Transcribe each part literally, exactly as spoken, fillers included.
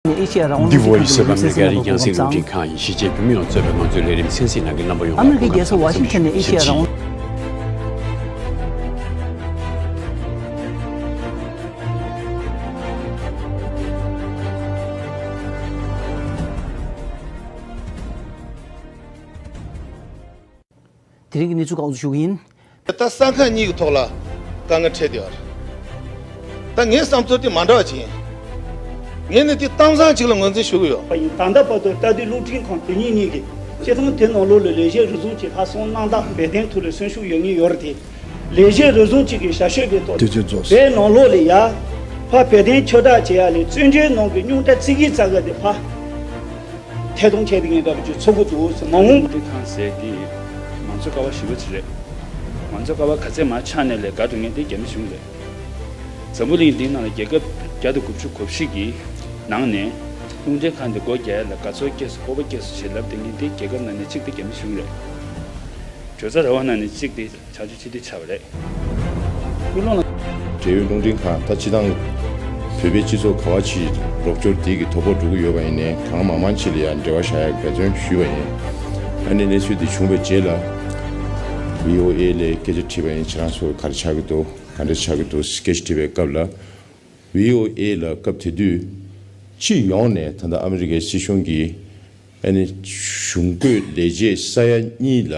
ནས་ཨེ་ཤེ་ཡ་རང་དབང་རླུང་འཕྲིན་ཁང་དུ་ལས་རིམ་གསན་གཟིགས་གནང་བར་གོ་སྐབས་བཟང་། ཨ་མི་རི་ཀའི་རྒྱལ་ས་ཝ་ཤིང་ཊོན་ནས་ཨེ་ཤེ་ཡ་རང་དབང་རླུང་འཕྲིན་ཁང་ཡི་གཞིས་བྱེས་བོད་མིའི་ཨོ་རྩོད་པའི་ངོ་སྤྲོད་ལས་རིམ་གསན་གཟིགས་གནང་མཁན་རྣམ་པ་ཡོངས་ལ་བཀྲ་ཤིས་བདེ་ལེགས་ཞུ་ཆེད། དེ་རིང་གི་གནས་ཚུལ་ཁག་ཞུ་གི་ཡིན། ད་ས་ཁང་གཉིས་ཀྱི་ཐོག་ལ་དཀའ་ངལ་འཕྲད་བསྡད་ཡོད་རེད། ད་ངའི་བསམ་ཚུལ་དེ་མ་འདྲ་བ་ཅིག་ཡིན། ངས་ནི་དེ་གཏམ་བཟང་ཅིག་ལ་ངོས་འཛིན་ཞུ་གི་ཡོད། ཡིན། ད་ལྟ་བར་དུ་ལྟ་དུས་རླུང་འཕྲིན་ཁང་དེ་གཉིས་གཉིས་ཀྱིས་སྤྱིར་བཏང་དེ་ནང་ལོགས་ལ་ལས་བྱེད་རེ་ཟུང་གིས་ལྷག་བསམ་རྣམ་དག་འབད་བརྩོན་ཐུགས་ལ་གསོན་ཤུགས་ཡོད་ངེས་ཡོད་རེད་དེ། ལས་བྱེད་རེ་ཟུང་གཅིག་གིས་ཞབས་ཞུ་བའི་ཐོག་དུས་ཚོད་རྫོགས་སོང་། དེའི་ནང་ལོགས་ལ་ཡ་ཕར་བོད་དོན་ཁྱབ་བསྒྲགས་བྱེད་ཡ་ལས་བཙན་བྱོལ་ནང་གི་རྙོག་དྲ་ཙི་གི་ཙ་གི་དེ་ཕར་ཐད་གཏོང་བྱས་པའི་ངེས་འདྲ་པོ་ཅིག་ཚོར་གི་འདུག་ཟེར། མ་འོངས་རླུང་འཕྲིན་ཁང་ཟེར་འདི་མང་གཙོའི་ཀ་བ་ཞེ་པོ་ཅིག་རེད། མང་གཙོའི་ཀ་བ་ག་ཚད་མར་ཆག་ནས་ལས་འགའ་འགྲོ་མཁན་དེ་རྒྱ་མི་གཞུང་རེད། འཛམ་བུ་གླིང་འདིའི་ནང་ལ་རྒྱལ་ཁབ་བརྒྱ་དང་དགུ་བཅུ་གོ་བཞི་གི་ནང་ནས་རླུང་འཕྲིན་ཁང་འདི་སྒོ་རྒྱག་ཡ་ལ་དགའ་ཚོར་སྐྱེས་སོང་། སྤོབས་པ་སྐྱེས་སོང་ཞེས་ལབ་བསྡད་མཁན་དེ་རྒྱལ་ཁབ་ནང་ནས་གཅིག་དེ་རྒྱ་མི་གཞུང་རེད། གྲོས་ཚོགས་ར་བ་ནང་ནས་གཅིག་དེ་བྱང་ཆུབ་སྤྱི་འཐུས་ཆགས་པ་རེད། ཀུན་སློང་ལ། འབྲེལ་ཡོད་རླུང་འཕྲིན་ཁང་ད་སྤྱི་བཏང་བོད་པའི་སྤྱི་ཚོགས་ག་བ་ཅིག་རོགས་སྐྱོར་དེ་གི་དོ་ཕོག་འགྲོ་གི་ཡོད་པ་ཡིན་ནའི་གང་མང་མང་ཅིག་ལ་ཡང་འབྲེལ་བ་བཞག་ཡ་འབད་བརྩོན་ཞུས་པ་ཡིན། ཨ་ནི་གནས་ཚུལ་འདི་བྱུང་བའི་རྗེས་ལ་བྷི་ཨོ་ཨེ་ལ་སྐད་ཆ་དྲིས་པ་ཡིན། ཁྱེད་རང་ཚོ་ག་རེ་ཆགས་ཀྱི་འདུག་ག་འདྲ་ཆགས་ཀྱི་འདུག་སྐད་ཆ་དྲིས་པའི་སྐབས་ལ་བྷི་ཨོ་ཨེ་ལ་སྐབས་དེ་དུས་སྤྱི་ཡོངས་ནས་ད་ལྟ་ཨ་མི་རི་ཀའི་སྲིད་གཞུང་གིས་ཨ་ནི་གཞུང་སྒོས་ལས་བྱེད་ས་ཡ་གཉིས་ལ་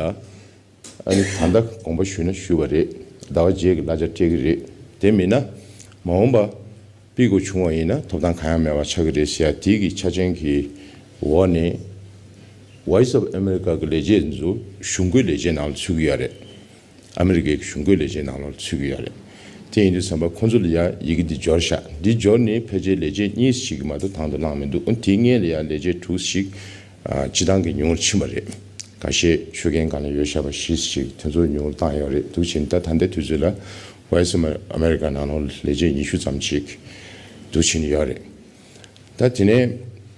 ཨ་ནི་ད་ལྟ་དགོངས་པ་ཞུས་ན་ཞུས་པ་རེད། ཟླ་བ་རྗེས་ཀྱི་གླ་ཆ་སྤྲད་ཀྱི་རེད། དེ་མིན་ན་མ་འོངས་པ་ཕྱིར་སྒོ་བྱུང་བ་ཡིན་ན་ཐོབ་ཐང་གང་ཡང་མེད་པ་ཆགས་ཀྱི་རེད་ཟེར་ཡ་དེ་གི་ཆ་རྐྱེན་གྱི་འོག་ནས་Voice of America གི་ལས་བྱེད་ཚོ་གཞུང་སྒོའི་ལས་བྱེད་ནང་ལ་ཚུད་ཀྱི་ཡོད་རེད། ཨ་མི་རི་ཀའི་གཞུང་སྒོའི་ལས་བྱེད་ནང་ལོགས་ཚུད་ཀྱི་ཡོད་རེད། དེ་ཡིན་དུས་ཙམ་པ་ཁོང་ཚོ་ལ་ཡ་ཡི་གེ་འདི་འབྱོར་ཤག་འདི་འབྱོར་ནས་ཕལ་ཆེར་ལས་བྱེད་གཉིས་ཤིག་གིས་མ་གཏོགས་དང་དུ་བླངས་མི་འདུག་ཨ་དེའི་སྔོན་ལ་ཡ་ལས་བྱེད་དྲུག་ཤིག་ཨ་སྤྱི་བཏང་གི་ཉུང་རུ་ཕྱིན་པ་རེད། ཁ་ཤས་ཆོད་གན་སྒང་ལ་ཡོད་ཤག་པ་བཞི་ཞིག་དེ་ཚོ་ཉུང་རུ་བཏང་ཡོད་རེད། འདུག་ཕྱིན་ད་ད་ལྟའི་དུས་ཚོད་ལ་Voice of America ནང་ལོགས་ལས་བྱེད་ཉི་ཤུ་ཙམ་ཞིག་འདུག་ཕྱིན་ཡོད་རེད། ད་དེ་ནས་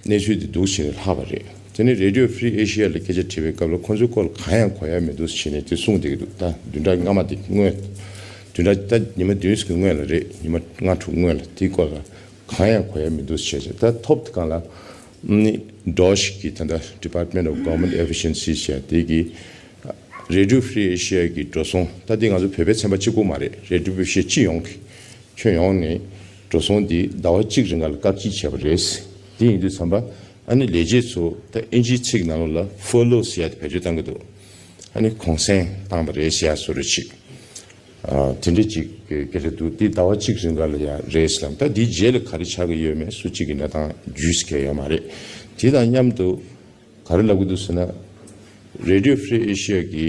གནས་ཚུལ་འདི་འདུག་བྱས་ནས་ལྷག་པ་རེད། དེ་ནས་Radio Free Asia ལ་སྐད་ཆ་དྲིས་པའི་སྐབས་ལ་ཁོང་ཚོའི་སྐོར་ལ་གང་ཡང་གོ་ཡ་མི་འདུག་བྱས་ནས་དེ་གསུངས་བསྡད་ཀྱི་འདུག་ད་བདུན་ཕྲག་སྔ་མ་དེ་སྔོན། བདུན་ཕྲག་ད་ཉི་མ་བདུན་ཙམ་གྱི་སྔོན་ལ་རེད། ཉི་མ་ལྔ་དྲུག་སྔོན་ལ་དེའི་སྐོར་ལ་གང་ཡང་གོ་ཡ་མི་འདུག་བྱས་བྱས་ད་ཐོབ་དེ་གང་ལ་ནི་འགྲོ་ཞིག་གི་ད་ལྟ་Department of Government Efficiency ཟེར་དེ་གི་Radio Free Asia གི་འགྲོ་སོང་ད་དེ་ང་ཚོ་བོད་པའི་ཚན་པ་གཅིག་པུ་མ་རེད། Radio Free Asia སྤྱི་ཡོངས་ཀྱི་ཁྱོན་ཡོངས་ནས་འགྲོ་སོང་འདི་ཟླ་བ་གཅིག་རིང་ག་ལ་བཀག་སྐྱིལ་བྱས་པ་རེད། དེ་ཡིན་དུས་ཙམ་པ་ཨ་ནི་ལས་བྱེད་ཚོ་ད་ཨིན་ཇིའི་ཚིག་ནང་ལོགས་ལ་furlough ཟེར་ཡ་དེ་བེད་སྤྱོད་བཏང་གི་འདུག་ཨ་ནི་གུང་སེང་བཏང་པ་རེད་ཟེར་ཡ་བཟོ་འདྲ་ཅིག་ཨ་དེ་འདྲ་ཅིག་གི་སྐད་ཆ་འདུག་འདི་ཟླ་བ་གཅིག་རིང་ག་ལ་ཡ་རེད་ཟེར་ལབ། ད་འདིའི་རྗེས་ལ་ག་རེ་ཆགས་ཀྱི་ཡོད་མེད་སུ་གཅིག་གིས་གནས་སྟངས་རྒྱུས་ཀྱི་ཡོད་མ་རེད། དེ་དང་མཉམ་དུ་ག་རེ་ལབ་ཀྱི་འདུག་ཟེར་ན་Radio Free Asia གི་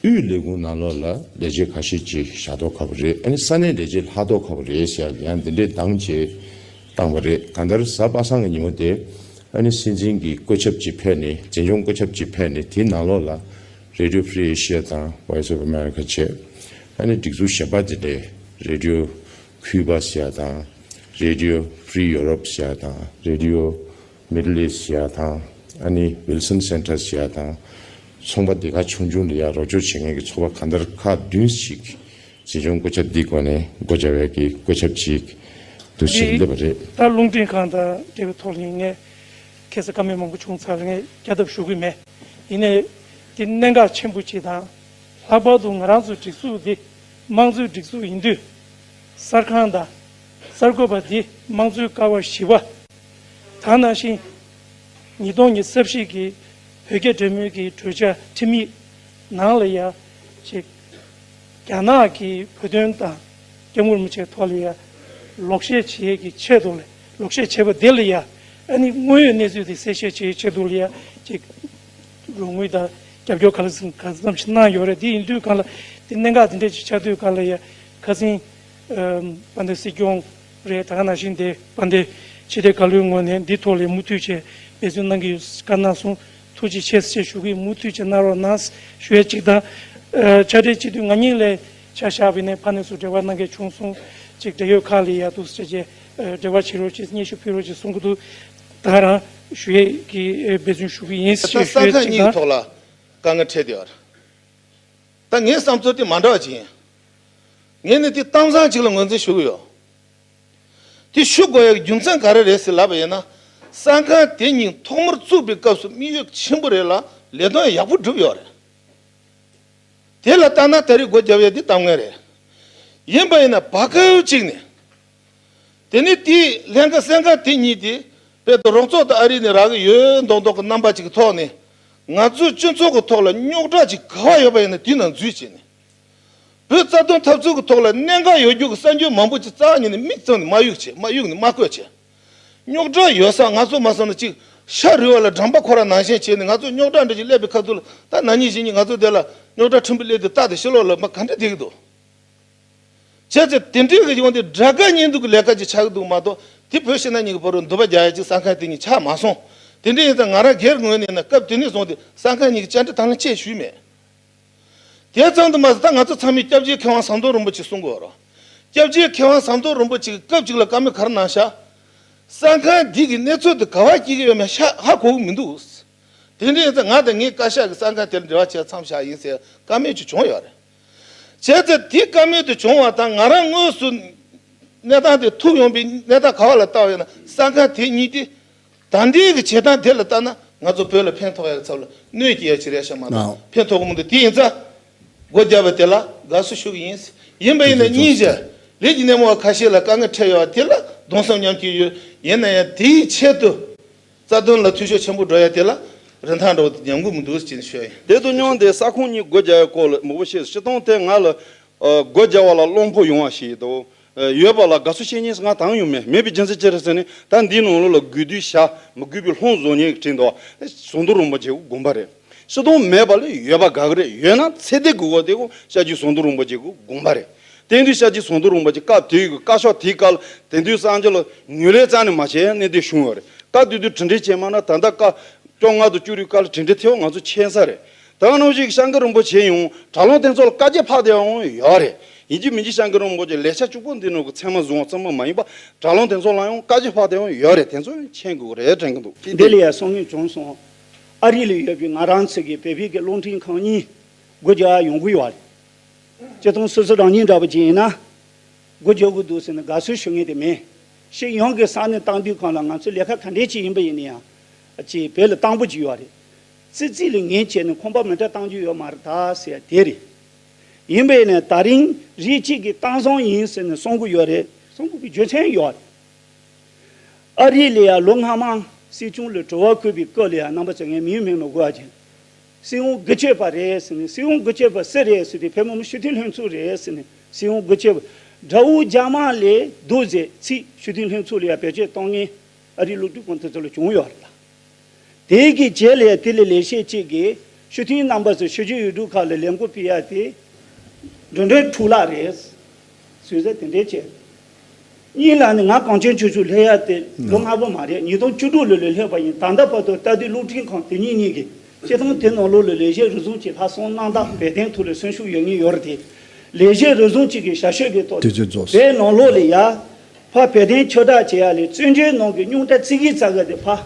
དབུས་ལས་ཁུངས་ནང་ལོགས་ལ་ལས་བྱེད་ཁ་ཤས་ཅིག་བཞག་མདོག་ཁ་པོ་རེད། ཨ་ནི་ས་གནས་ལས་བྱེད་ལྷག་མདོག་ཁ་པོ་རེད་ཟེར་ཡ་ཡང་འདི་འདྲའི་གདངས་བཅས་བཏང་བ་རེད། གང་ལྟར་གཟའ་པ་སངས་ཀྱི་ཉིན་མོ་དེ་ཨ་ནི་སྲིད་འཛིན་གྱི་བཀོད་ཁྱབ་ཅིག་ཕེབས་ནས་འཛིན་སྐྱོང་བཀོད་ཁྱབ་ཅིག་ཕེབས་ནས་དེའི་ནང་ལོགས་ལ་Radio Free Asia དང་Voice of America བཅས་ཨ་ནི་སྒྲིག་འཛུགས་གཞན་པ་དེ་འདྲའི་Radio Cuba ཟེར་ཡ་དང་Radio Free Europe ཟེར་ཡ་དང་Radio Middle East ཟེར་ཡ་དང་ཨ་ནི་Wilson Center ཟེར་ཡ་དང་ཚོང་པ་སྡེ་ཁག་ཆུང་ཆུང་ལ་ཡ་རོགས་སྐྱོར་བྱེད་མཁན་གྱི་ཚོགས་པ་གང་ལྟར་ཁག་བདུན་ཞིག་འཛིན་སྐྱོང་བཀོད་ཁྱབ་འདིའི་སྒོ་ནས་སྒོ་བརྒྱབ་པའི་གི་བཀོད་ཁྱབ་ཅིག་འདུག་ཅིག་སླེབས་པ་རེད། ད་རླུང་འཕྲིན་ཁང་དང་འབྲེལ་བའི་ཐོག་ནས་ངས་ཁ་སང་བཀའ་མོལ་མང་པོ་བྱུང་ཚར། ངས་བསྐྱར་ལྡབ་ཞུ་གི་མེད། ཡིན་ནའི་དེ་གནད་འགག་ཆེན་པོ་ཅིག་དང་། ལྷག་པར་དུ་ང་རང་ཚོའི་སྒྲིག་འཛུགས་འདི་དམངས་གཙོའི་སྒྲིག་འཛུགས་ཡིན་དུས། གསར་ཁང་དང་གསར་འགོད་པ་འདི་དམངས་གཙོའི་ཀ་བ་བཞི་པ། ད་ནང་བཞིན་ཉིས་སྟོང་ཉི་ཤུ་རྩ་བཞི་གི་བོད་རྒྱ་འབྲེལ་མོལ་གྱི་གྲོས་འཆར་ཁྲིམས་ཡིག་ནང་ལ་ཡ་ཅིག་རྒྱ་ནག་གི་བོད་དོན་དང་སྐྱབས་མགོན་རིན་པོ་ཆེའི་ཐོག་ལ་ཡ་ལོག་བཤད་བྱེད་ཀྱི་ཆེད་དུ་ལ་ལོག་བཤད་བྱས་པ་དེ་ལ་ཡ་ཨ་ནི་དངོས་ཡོད་གནས་ཚུལ་དེ་གསལ་བཤད་བྱེད་ཆེད་དུ་ལ་ཡ་ཅིག་རོགས་དངུལ་དང་རྒྱབ་སྐྱོར་ག་ལ་ཟིན་ག་ཙམ་ཞིག་གནང་ཡོད་རེད། དེ་ཡིན་དུས་གང་ལ་དེ་གནད་འགག་དེ་འདྲ་ཅིག་ཆགས་དུས་གང་ལ་ཡ་ཁ་སང་ཨམ་དཔལ་ལྡན་སྲིད་སྐྱོང་རེད། ད་ག་ནང་བཞིན་དེ་དཔལ་ལྡན་ཕྱི་དྲིལ་བཀའ་བློན་ངོས་ནས་འདི་ཐོག་ལ་མུ་མཐུད་བྱས་འབད་བརྩོན་གནང་གི་ཡོད་བཀའ་གནང་སོང་། ཐུགས་རྗེ་ཆེ་ཟེར་ཞུ་གི་ཡིན། མུ་མཐུད་བྱས་གནང་རོགས་གནང་ཞུ་ཡ་གཅིག་དང་། ཨ་ཕྱག་སྦྲེལ་བྱེད་དུས་ང་གཉིས་ལ་ཆ་བཞག་པ་ཡིན་ན་ཕ་ནས་སུ་འབྲེལ་བ་གནང་མཁན་བྱུང་སོང་། ཅིག་འབྲེལ་ཡོད་ཁག་ལ་ཡ་འདུག་ཟེར་བྱས་ཨ་འབྲེལ་བ་བྱེད་རོགས་བྱེད་སྙན་ཞུ་ཕུལ་རོགས་བྱེད་གསུང་གི་འདུག་ད་རང་ཞུ་ཡས་ཀྱི་ཨ་འབད་བརྩོན་ཞུ་གི་ཡིན་ད་ཞེས་ཞུ་ས་ཡས་ཁང་གཅིག་གཉིས་དང་། ཐོག་ལ་དཀའ་ངལ་འཕྲད་བསྡད་ཡོད་རེད། ད་ངའི་བསམ་ཚུལ་དེ་མ་འདྲ་བ་ཅིག་ཡིན། ངས་ནི་དེ་གཏམ་བཟང་ཅིག་ལ་ངོས་འཛིན་ཞུ་གི་ཡོད། དེ་ཞུ་དགོས་ཡག་རྒྱུ་མཚན་ག་རེ་རེད་ཟེར་ལབ་པ་ཡིན་ན། གསར་ཁང་དེ་གཉིས་ཐོག་མར་བཙུགས་པའི་སྐབས་སུ་དམིགས་ཡུལ་ཆེན་པོ་རེད་ལ་ལས་དོན་ཡག་པོ་བསྒྲུབས་ཡོད་རེད། དེ་ལ་ལྟ་ན་ད་རེས་སྒོ་བརྒྱབ་ཡག་འདི་གཏམ་ངན་རེད། ཡིན་པ་ཡིན་ན་བར་སྐབས་གཅིག་ནས། དེ་ནས་དེའི་ལྷན་ཁང་གསན་ཁང་དེ་གཉིས་དེ་དཔེ་དེ་རོགས་ཚོགས་དང་ཨ་རི་ནས་རག་གི་ཡོད་མདོག་མདོག་གི་རྣམ་པ་ཅིག་གི་ཐོག་ནས། ང་ཚོའི་སྤྱི་ཚོགས་ཀྱི་ཐོག་ལ་རྙོག་དྲ་ཅིག་ག་བ་ཡོད་པ་ཡིན་ན་དེའི་ནང་འཛུལ་བྱས་ནས། བོད་རྩ་དོན་འཐབ་རྩོད་ཀྱི་ཐོག་ལ་གནད་འགག་ཡོད་རྒྱུ་གི་གསར་འགྱུར་མང་པོ་ཅིག་རྩ་བ་ཉིད་ནས་མིག་བཙུམ་ནས་མ་གཡུག་བྱས། མ་གཡུག་ནས་མ་བཀོད་བྱས། རྙོག་དྲ་ཡོད་ས་ང་ཚོ་མ་བསམ་ན་ཅིག་ཤ་རུལ་བ་ལ་འགྲམ་པ་ཁོ་ར་ནང་བཞིན་བྱས་ནས། ང་ཚོ་རྙོག་དྲ་འདྲ་ཅིག་སླེབས་པའི་ཁ་ཐུག་ལ་ད་ན་ནིང་གཞེས་ནིང་ང་ཚོ་དེ་ལ་རྙོག་དྲ་ཕྲན་བུ་སླེབས་དུས་རྟག་ཏུ་ཕྱི་ལོགས་ལ་མ་ག་འདྲ་བསྡད་ཀྱི་འདུག་བྱས་ཙང་དེ་འདྲའི་གི་ཡོང་དུས་དགྲ་དགའ་གཉེན་སྡུག་གི་ལས་ཀ་ཅིག་ཆགས་ཀྱི་འདུག་མ་གཏོགས། དེ་བོད་ཕྱི་ནང་གཉིས་ཀྱི་བར་དུ་འདུ་བ་རྒྱག་ཡག་ཅིག་གསར་ཁང་དེ་གཉིས་ཆགས་མ་སོང་། དེ་འདྲ་ཡིན་ཙང་ང་རང་སྒེར་ངོས་ནས་ཡིན་ན་སྐབས་དེ་ནས་བཟུང་སྟེ་གསར་ཁང་གཉིས་ཀྱི་བཅར་འདྲི་དང་ལེན་ཆེ་ཞུས་མེད། དེ་ཙམ་དུ་མ་ཟད། ད་ང་ཚོ་ཚང་མས་སྐྱབས་རྗེ་མཁས་དབང་ཟམ་གདོང་རིན་པོ་ཆེ་གསུང་གི་ཡོད་རེད། སྐྱབས་རྗེ་མཁས་དབང་ཟམ་གདོང་རིན་པོ་ཆེ་གི་སྐབས་གཅིག་ལ་བཀའ་མོལ་ག་རེ་གནང་ཤག་གསར་ཁང་འདི་གི་གནས་ཚུལ་དེ་ག་བ་སྐྱེལ་གྱི་ཡོད་མེད་ཤ་ཧ་གོ་གི་མི་འདུག་དེ་འདྲ་ཡིན་ཙང་ང་དང་ངའི་བཀའ་ཤག་གིས་གསར་ཁང་དེར་འབྲེལ་བ་བྱས་མཚམས་བཞག་ཡིན་ཟེར་བཀའ་མོལ་ཅིག་བྱུང་ཡོད་རེད། བྱས་ཙང་དེ་བཀའ་མོལ་དེ་བྱུང་བ་དང་། ང་རང་དངོས་སུ་གནས་སྟངས་དེ་ཐུག་ཡོང་པའི་གནས་སྟངས་ག་བ་ལ་ལྟ་བ་ཡིན་ན། གསར་ཁང་དེ་གཉིས་དེ་ད་ལྟའི་གི་བྱེད་སྟངས་དེ་ལ་ལྟ་ན་ང་ཚོ་བོད་ལ་ཕན་ཐོགས་ཡག་ཚབ་ལ་གནོད་སྐྱེལ་ཡག་ཅིག་རེད་ཤག་མ་གཏོགས། ཕན་ཐོགས་གི་མི་འདུག་དེ་ཡིན་ཙང་སྒོ་བརྒྱབ་པ་དེ་ལ་དགའ་བསུ་ཞུ་གི་ཡིན། ཡིན་པ་ཡིན་ན་སྙིང་རྗེ་ལས་ཀྱི་སྣེ་མོ་བ་ཁ་ཤས་ལ་དཀའ་ངལ་འཕྲད་ཡོད་པ་དེ་ལ་གདུང་སེམས་མཉམ་སྐྱེད་ཡོད། ཡིན་ན་ཡང་དེའི་ཆེད་དུ་རྩ་དོན་ལ་འཐུས་ཤོར་ཆེན་པོ་འགྲོ་ཡ་དེ་ལ་རིན་ཐང་འདྲ་བོ་དེ་ཉམས་གི་མི་འདུག་ཅེས་ཤོད་ཡིན། དེ་དང་མཉམ་དུ་ས་ཁོངས་གཉིས་སྒོ་རྒྱག་ཡའི་སྐོར་ལ་མང་པོ་བཤད། སྤྱིར་བཏང་དེ་ང་ལ་ཨ་སྒོ་རྒྱག་པ་ལ་བློ་ཕམ་ཡོང་བ་ཞིག་དང་། ཨ་ཡོད་པ་ལ་དགའ་བསུ་བྱེད་མཁན་ཞིག་ང་དང་ཡང་མེད། མེད་པའི་རྒྱུ་མཚན་ཅི་རེད་ཟེར་ན། ད་འདིའི་ནང་ལོགས་ལ་དགོས་དུས་བཞག་མི་དགོས་པའི་ལྷུང་བཟོ་མཁན་གྱི་དྲན་འདུག་ཟམ་གདོང་རིན་པོ་ཆེ་གི་དགོངས་པ་རེད། སྤྱིར་བཏང་མེད་པ་ལས་ཡོད་པ་དགའ་གི་རེད། ཡོད་ན་ཚེ་འདི་དགོས་པ་དེ་ཀོ་སྐྱབས་རྗེ་ཟམ་གདོང་རིན་པོ་ཆེ་གི་དགོངས་པ་རེད། དེང་དུས་སྐྱབས་རྗེ་ཟམ་གདོང་རིན་པོ་ཆེ་སྐབས་དེའི་གི་བཀའ་ཤོག་དེའི་སྐབས་ལ་དེང་དུས་སངས་རྒྱས་ལ་ངོས་ལེན་རྩ་ནས་མ་བྱས་གནས་དེ་བྱུང་ཡོད་རེད། སྐབས་དེ་དུས་གྲུབ་འབྲས་བྱས་མ་ན་ད་ལྟ་སྐབས་བཅོ་ལྔ་དང་བཅུ་དྲུག་སྐབས་ལ་གྲུབ་འབྲས་ཐེབས་པ་ང་ཚོ་མཁྱེན་ས་རེད། ད་ག་ནང་བཞིན་སྐྱབས་མགོན་རིན་པོ་ཆེ་ཡང་དྲ་ལམ་དེ་ཚོ་ལ་བཀའ་རྒྱ་ཕབ་བསྡད་ཡོང་ཡོད་རེད། ཡིན་གཅིག་མིན་གཅིག་སྐྱབས་མགོན་རིན་པོ་ཆེ་ལས་འཆར་བཅུ་པོ་འདི་ནང་གི་ཚད་མ་བཟུང་བ་ཙམ་པ་མ་ཡིན་པ། དྲ་ལམ་དེ་ཚོ་ལ་ཡང་བཀའ་རྒྱ་ཕབ་བསྡད་ཡོང་ཡོད་རེད། དེ་ཚོ་ཡང་མཁྱེན་དགོས་རེད་དྲན་གི་འདུག་འདི་ལ་ཡང་གསུང་མཁན་བྱུང་སོང་། ཨ་རི་ལ་ཡོད་པའི་ང་རང་ཚོ་གི་བོད་པའི་གི་རླུང་འཕྲིན་ཁང་གཉིས་སྒོ་རྒྱག་ཡོང་གི་ཡོད་རེད། སྤྱིར་བཏང་སོ་སོ་རང་ཉིད་འདྲ་པོ་ཅིག་ཡིན་ན། སྒོ་རྒྱག་དགོས་འདུག་ཟེར་ནས་དགའ་བསུ་ཞུ་མཁན་དེ་མེད། སྤྱིར་ཡོངས་ཀྱི་ས་གནས་བཏང་དུས་གང་ལ་ང་ཚོ་ལས་ཀ་ག་འདྲས་ཅིག་ཡིན་པ་ཡིན་ན་ཡང་། ཅིག་བོད་ལ་བཏང་པོ་ཅིག་ཡོད་རེད། ཙི་ཙི་ལ་ངན་བྱས་ནས་ཁང་པ་མི་འདྲ་བཏང་རྒྱུ་ཡོད་མ་རེད་ད་ཟེར་ཡ་དེ་རེད། ཡིན་པས་ནས་ད་རིང་རིགས་གཅིག་གིས་བཏང་བཟང་ཡིན་ཟེར་ནས་གསུང་གི་ཡོད་རེད། གསུང་དགོས་པའི་རྒྱུ་མཚན་ཡོད་རེད། ཨ་རི་ལ་ཡ་ལོ་སྔ་མ་སྲིད་སྐྱོང་ལ་དྲི་བ་བཀོད་པའི་སྐབས་ལ་ཡ་རྣམ་པ་ཚོ་ངས་མིང་མིང་མི་དགོས་པ་བྱས། སྲིད་དབང་སྒེར་གཅོད་པ་རེད་ཟེར་ནས། སྲིད་དབང་སྒེར་གཅོད་པ་སུ་རེད་ཟེར་དུས་བོད་མི་མང་སྤྱི་འཐུས་ལྷན་ཚོགས་རེད་ཟེར་ནས། སྲིད་དབང་སྒེར་གཅོད་པ་དགྲ་བོ་རྒྱ་དམར་ལས་ལྡོག་ཟེར་ཚིག་སྤྱི་འཐུས་ལྷན་ཚོགས་ལ་ཡ་བེད་སྤྱོད་གཏོང་མཁན་ཨ་རིའི་སློབ་ཕྲུག་ཁོང་དེ་ཚོ་ལ་བྱུང་ཡོད་རེད་ལ། དེ་གི་རྗེས་ལ་ཡ་དེ་ལས་ལས་བྱེད་གཅིག་གིས་སྤྱི་འཐུས་རྣམ་པ་ཚོ་ཆོས་བརྒྱུད་ཡུལ་གྲུ་ཁག་ལ་ལས་འགུལ་སྤེལ་ཡ་དེ་འགྲོ་གྲོན་འཕྲོ་བརླག་རེད། ཟུར་ཟ་དེ་འདྲའི་བྱས། གཉིས་ལ་ནི་ང་གངས་ཅན་ཆོས་ཕྱོགས་སླེབས་ཡ་དེ་ལོ་ལྔ་པོ་མ་རེད། ཉིས་སྟོང་བཅུ་དྲུག་ལོ་ལ་སླེབས་པ་ཡིན། ད་ལྟ་བར་དུ་ལྟ་དུས་རླུང་འཕྲིན་ཁང་དེ་གཉིས་གཉིས་ཀྱིས་སྤྱིར་བཏང་དེ་ནང་ལོགས་ལ་ལས་བྱེད་རེ་ཟུང་གཅིག་ལྷག་སོང་གནང་སྟངས་བོད་དོན་ཐོག་ལ་སེམས་ཤུགས་ཡོད་ངེས་ཡོད་རེད་དེ། ལས་བྱེད་རེ་ཟུང་གཅིག་གིས་ཞབས་ཞུ་གི་ཐོག་དུས་ཚོད་རྫོགས་སོང་། བོད་ནང་ལོགས་ལ་ཡ་ཕ་བོད་དོན་ཁྱབ་བསྒྲགས་བྱེད་ཡ་ལས་བཙན་བྱོལ་ནང་གི་རྙོག་དྲ་ཙི་གེ་ཙ་གེ་དེ་ཕ་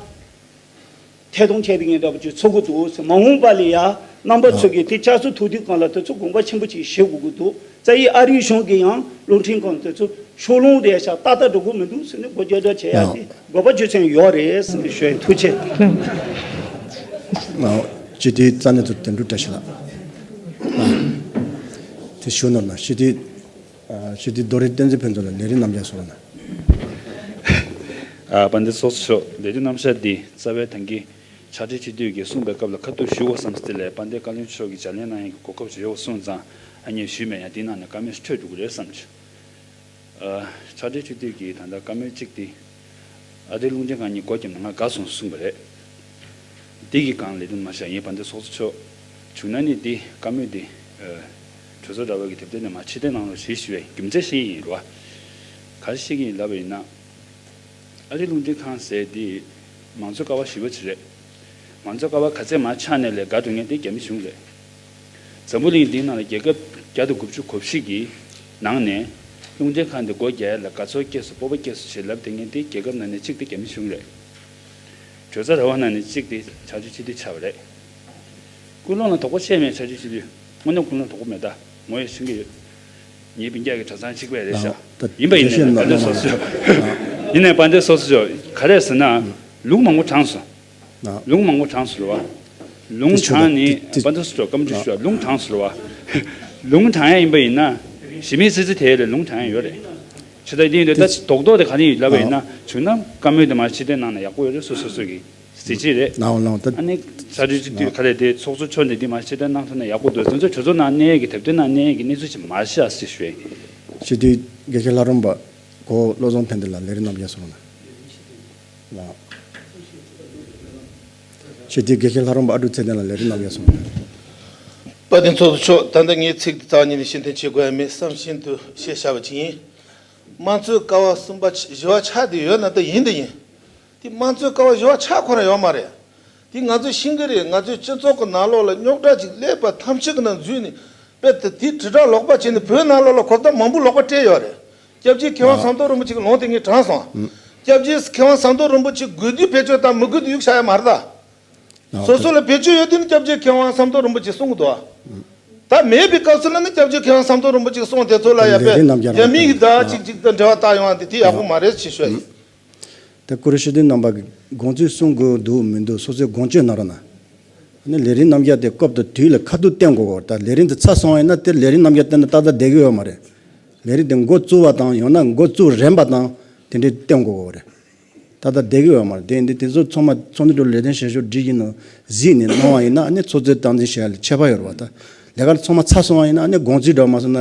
ཐད་གཏོང་བྱས་པའི་ངན་འདྲ་པོ་ཅིག་ཚོར་གི་འདུག་ཟེར། མ་འོངས་པ་ལ་ཡ་རྣམ་པ་ཚོ་གིས་དེ་བསྐྱར་གསོ་ཐུབ་དུས་གང་ལ་དེ་ཚོ་དགོངས་པ་ཆེན་པོ་ཅིག་བཞེས་དགོས་ཀྱི་འདུག་རྩ་བའི་ཨ་རིའི་གཞུང་གིས་ཡང་རླུང་འཕྲིན་ཁང་དེ་ཚོ་ཕྱོགས་ལྷུང་རེད་ཤག་ཏག་ཏག་འགྲོ་གི་མི་འདུག་ཟེར་ནས་སྒོ་རྒྱག་འདྲ་བྱེད་ཡ་དེ་དགོས་པ་རྒྱུ་མཚན་ཡོད་རེད་ཟེར་ནས་ཞུ་ཡིན། ཐུགས་རྗེ་ཆེ། སྤྱི་འཐུས་རྩ་གནད་དུ་དོན་གྲུབ་བཀྲ་ཤིས་ལགས། དེ་ཞུ་ནོར་ན་སྤྱི་འཐུས། ཨ་སྤྱི་འཐུས་རྡོ་རིང་བསྟན་འཛིན་ཕུན་ཚོགས་ལ་ལས་རིམ་རྣམ་གཞག་སོགས་ན། ཨ་དཔལ་ལྡན་ཚོགས་གཙོ་མཆོག་ལས་རིམ་རྣམ་གཞག་འདི་རྩ་བའི་ད་གིན་ཕྱག་སྦྲེལ་སྤྱི་འཐུས་ཀྱིས་གསུངས་པའི་སྐབས་ལ་ཁ་ཐུག་ཞུ་དགོས་བསམ་སྟེ་ལས། དཔལ་ལྡན་བཀའ་བློན་མཆོག་གིས་ལྗགས་ལན་གནང་ཡག་གི་གོ་སྐབས་ཅིག་ཡོད་པ་སོང་ཙང་ཨ་ནི་ཞུས་མེད། ཡང་དེའི་ནང་ནས་བཀའ་མོལ་ཞིག་འཕྲོད་འགྲོ་གི་རེད་བསམ་བྱུང་། ཨ་ཕྱག་སྦྲེལ་སྤྱི་འཐུས་ཀྱིས་ད་ལྟ་བཀའ་མོལ་གཅིག་དེ། ཨ་རིའི་རླུང་འཕྲིན་ཁང་གཉིས་སྒོ་བརྒྱབ་ནས་ང་དགའ་སོང་གསུངས་པ་རེད། འདི་གི་སྒང་ལས་དོན་མ་བྱས་ཡིན། དཔལ་ལྡན་ཚོགས་གཙོ་མཆོག་བྱུང་ན་ནི་འདི་བཀའ་མོལ་འདི་ཨ་གྲོས་ཚོགས་དྲ་བ་གི་དེབ་ཐེར་ནས་མར་ཕྱིར་བསྟན་གནང་རོགས་ཞེས་ཞུ་བའི་རྒྱུ་མཚན་ཤེས་ཀྱི་ཡིན་རོ། ག་རེ་ཤེས་ཀྱི་ཡིན་ལབ་པ་ཡིན་ན། ཨ་རིའི་རླུང་འཕྲིན་ཁང་ཟེར་འདི་མང་གཙོའི་ཀ་བ་ཞེ་པོ་ཅིག་རེད། མང་གཙོའི་ཀ་བ་ག་ཚད་མར་ཆག་ནས་ལས་དགའ་འགྲོ་མཁན་དེ་རྒྱ་མི་གཞུང་རེད། འཛམ་བུ་གླིང་འདིའི་ནང་ལ་རྒྱལ་ཁབ་བརྒྱ་དང་དགུ་བཅུ་གོ་བཞི་གི་ནང་ནས་རླུང་འཕྲིན་ཁང་འདི་སྒོ་རྒྱག་ཡ་ལ་དགའ་ཚོར་སྐྱེས་སོང་། སྤོབས་པ་སྐྱེས་སོང་ཞེས་ལབ་བསྡད་མཁན་དེ་རྒྱལ་ཁབ་ནང་ནས་གཅིག་དེ་རྒྱ་མི་གཞུང་རེད། གྲོས་ཚོགས་ར་བ་ནང་ནས་གཅིག་དེ་ཕྱག་མཆོད་སྤྱི་འཐུས་ཆགས་པ་རེད། ཀུན་སློང་ལ་དོགས་པ་ཆེ་མེད། ཕྱག་མཆོད་སྤྱི་འཐུས་དངོས་གནས་ཀུན་སློང་དོགས་པ་མེད། ད་ངོ་ཡང་ཤེས་ཀྱི་ཡོད། ངའི་སྤུན་ཀྱག་གི་གྲྭ་ཚང་གཅིག་པ་རེད་ཤག་ཡིན་པ་ཡིན་ནའི་ད་ལྟ་སོ་སོ། ཡིན་ནའི་དཔལ་ལྡན་ཚོགས་གཙོ་མཆོག་ག་རེ་ཟེར་ན། ལུང་མང་པོ་དྲངས་སོང་། ལུང་མང་པོ་དྲངས་སོང་རེད་བ། ལུང་དྲངས་ནས་དཔལ་ལྡན་ཚོགས་གཙོ་མཆོག་བཀའ་འདྲི་ཞུ་བ། ལུང་དྲངས་སོང་རེད་བ། ལུང་དྲངས་ཡ་ཡིན་པ་ཡིན་ན། གཞི་མེད་སྲིད་རྩིས་དེ་ལ་ལུང་དྲངས་ཡ་ཡོད་རེད། ཆུ་ཚོད་འདི་ཡིན་དུས་ད་རྡོག་རྡོག་དེ་ག་ནས་ལབ་པ་ཡིན་ན། བྱུང་ན་བཀའ་མོལ་དེ་མར་ཕྱིར་བསྟན་གནང་ན་ཡག་པོ་ཡོད་རེད། སོ་སོ་སོ་གི་གཟི་བརྗིད་རེད། ནའོ་ལོང་ད། ཨ་ནི་ས་འཐུས་སྤྱི་འཐུས་ག་རེ་དེ་ཚོགས་གཙོ་མཆོག་ནས་འདི་མར་ཕྱིར་བསྟན་གནང་ཐུབ་ན་ཡག་པོ་འདུག་དེ་ཚོ་གྲོས་ཚོགས་ནང་གནས་ཀྱི་དེབ་ཐེར་ནང་གནས་ཀྱི་གནས་ཚུལ་ཅིག་མར་བཤད་ཟེར་ཞུ་ཡ་ཡིན། སྤྱི་འཐུས་དགེ་བཤེས་ལྷ་རམས་པ་གོ་བློ་བཟང་ཕན་བདེ་ལགས་ལས་རིམ་རྣམས་རྒྱབ་སོང་ན། ལགས། སྤྱི་འཐུས་དགེ་བཤེས་ལྷ་རམས་པ་ཨ་འབྲུག་ཚེ་བརྟན་ལགས་ལས་རིམ་རྣམས་རྒྱབ་སོང་ན། དཔལ་ལྡན་ཚོགས་གཙོ་མཆོག་ད་ལྟ་ངས་ཚིག་འདི་རྩ་བ་ཉིད་ནས་ཕྱིར་འཐེན་བྱེད་དགོས་ཡ་མེད་བསམ་བཞིན་དུ་བཤད་བཞག་པ་ཅིག་ཡིན། དམངས་གཙོའི་ཀ་བ་གསུམ་པ་ཆ་བཞི་བ་ཆགས་བསྡད་ཡོད་ན་ད་ཡིན་ད་ཡིན། དེ་དམངས་གཙོའི་ཀ་བ་བཞི་བ་ཆགས་ཁོ་རང་ཡོད་མ་རེད། དེ་ང་ཚོས་ཤེས་ཀྱི་རེད། ང་ཚོའི་སྤྱི་ཚོགས་ཀྱི་ནང་ལོགས་ལ་རྙོག་དྲ་ཅིག་སླེབས་པ་ཐམས་ཅད་ཀྱི་ནང་འཛུལ་ནས་དཔེ་དེ་དེ་དྲིལ་བསྒྲགས་ལོག་པ་བྱས་ནས་བོད་ནང་ལོགས་ལ་གོ་བརྡ་མང་པོ་ལོག་པ་སྤྲད་ཡོད་རེད། སྐྱབས་རྗེ་མཁས་དབང་ཟམ་གདོང་རིན་པོ་ཆེ་གི་ལུང་དེ་ངས་དྲངས་སོང་། སྐྱབས་རྗེ་མཁས་དབང་ཟམ་གདོང་རིན་པོ་ཆེ་དགོས་དུས་བེད་སྤྱོད་དང་མི་དགོས་དུས་གཡུག་བཞག་ཡ་མ་རེད་ད། སོ་སོ་ལ་བེད་སྤྱོད་ཡོད་དུས་ནི་སྐྱབས་རྗེ་མཁས་དབང་ཟམ་གདོང་རིན་པོ་ཆེ་གསུང་གི་འདུག་ཨ། ད་མེད་པའི་སྐབས་སུ་ལ་ནི་སྐྱབས་རྗེ་མཁས་དབང་ཟམ་གདོང་རིན་པོ་ཆེ་གསུང་དེ་ཚོ་ལ་ཡ་ལས་རིགས་རྣམ་རྒྱལ་རྒྱ་མི་གི་ད་ཅིག་ཅིག་དང་འབྲེལ་བ་བཏགས་ཡོང་བ་དེ་དེ་ཡག་པོ་མ་རེད་ཅེས་ཞུ་ཡ་ཡིན། ད་སྐུ་ཞབས་ཤེས་ལྡན་རྣམ་པ་གིས་དགོངས་ཚུལ་གསུང་དགོས་འདུག་མི་འདུག་སོ་སོའི་དགོངས་སྤྱོད་གནང་རོགས་གནང་། ཨ་ནི་ལས་རིགས་རྣམ་རྒྱལ་དེ་སྐབས་དང་དུས་ལ་ཁ་ཐུག་བསྟན་དགོས་གོ། ད་ལས་རིགས་འདི་ཚར་སོང་བ་ཡིན་ན་དེ་ལས་རིགས་རྣམ་རྒྱལ་བསྟན་ན་ཏག་ཏག་བསྡད་ཀྱི་ཡོད་མ་རེད། ལས་རིགས་དེ་འགོ་བཙུགས་པ་དང་ཡང་ན་འགོ་བཙུགས་རན་པ་དང་དེ་འདྲའི་བསྟན་དགོས་གོ་རེད། ད་ལྟ་བསྡད་ཀྱི་ཡོད་མ་རེད། དེ་འདི་དེ་ཚོ་ཚང་མ་ཚོགས་འདུ་འགྲོ་ལས་དོན་བྱེད་ཕྱོགས་སྒྲིག་གཞི་ནང་གཟིགས་ནས་གནང་བ་ཡིན་ན་ཨ་ནི་ཚོགས་གཙོའི་སྟངས་འཛིན་བྱེད་ཡ་ལ་ཁྱད་པར་ཡོད་རེད་བ། ད་ལས་ཀ་ཚང་མ་ཚར་སོང་བ་ཡིན་ན་ཨ་ནི་དགོངས་ཚུལ་འགྲོ་མ་སོང་ན་